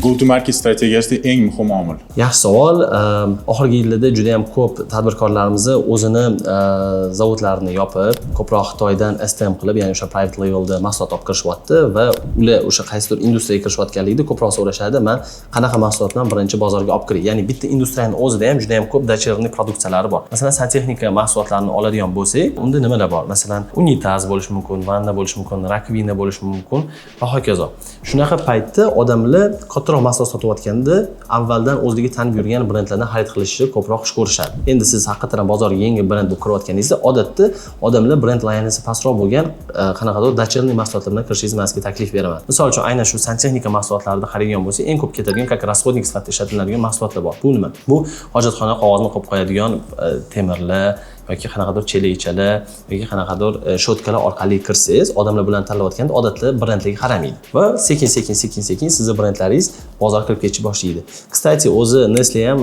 Go to market strategiyasida eng muhim omil? Yaxshi savol. Oxirgi yillarda juda yam ko'p tadbirkorlarimiz o'zini zavodlarini yopib, ko'proq Xitoydan STM qilib, ya'ni o'sha private labelda mahsulot olib kirishyapti va ular o'sha qaysidir industriyaga kirishayotganligida ko'proq so'rashadi: man qanaqa mahsulot bilan birinchi bozorga olib kiray? Ya'ni bitta industriyani o'zida ham juda yam ko'p дочерний produksiyalari bor. Masalan, santexnika mahsulotlarini oladigan bo'lsak, unda nimalar bor? Masalan, unitaz bo'lishi mumkin, vanna bo'lishi mumkin, раковина bo'lishi mumkin va hokazo. Shunaqa paytda odamlar kattaroq mahsulot sotayotganda avvaldan o'zligi tanib yurgan brendlardan xarid qilishni ko'proq xush ko'rishadi. Endi siz haqiqatdan ham bozorga yangi brend bo'lib kirayotganingizda, odatda odamlar brend loyalnisi pastroq bo'lgan qanaqadir дочерний mahsulotlar bilan kirishingizni man sizga taklif beraman. Misol uchun, aynan shu santexnika mahsulotlarida qaraydigan bo'lsak, eng ko'p ketadigan, как расходник sifatida ishlatiladigan mahsulotlar bor. Bu nima? Bu hojatxona qog'ozini qo'yib qo'yadigan temirlar yoki qanaqadir chelakchalar yoki qanaqadir щётка lar orqali kirsangiz, odamlar bilan tanlayotganda odatda brendlarga qaramaydi va sekin, sekin, sekin, sekin sizni brendlaringiz bozorga kirib ketishni boshlaydi. Кстати, o'zi Nestle ham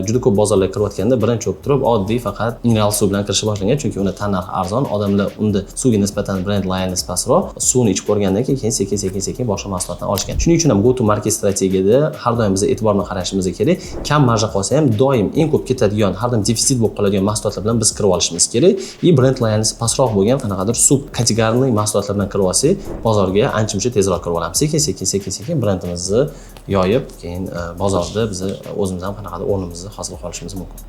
juda ko'p bozorlarga kirayotganda birinchi bo'lib turib oddiy faqat mineral suv bilan kirishni boshlagan, chunki uni tannarxi arzon, odamlar unda suvga nisbatan brend loyalness pastroq, suvni ichib ko'rgandan keyin sekin, sekin, sekin boshqa mahsulotdan olishgan. Shuning uchun ham go to market strategiyada har doim biz e'tibor bilan qarashimiz kerak. Kam marja qolsa ham, doim eng ko'p ketadigan, har doim defitsit bo'lib qoladigan mahsulotlar bilan biz kirib olishimiz kerak и brend loyalness pastroq bo'lgan qanaqadir суб категорийный mahsulotlar bilan kirib olsak, bozorga ancha muncha tezroq kirib olamiz. Sekin, sekin, sekin, sekin brendimizni yoyib, keyin bozorda biz o'zimiz ham qanaqadir o'rnimizni hosil qilib olishimiz mumkin.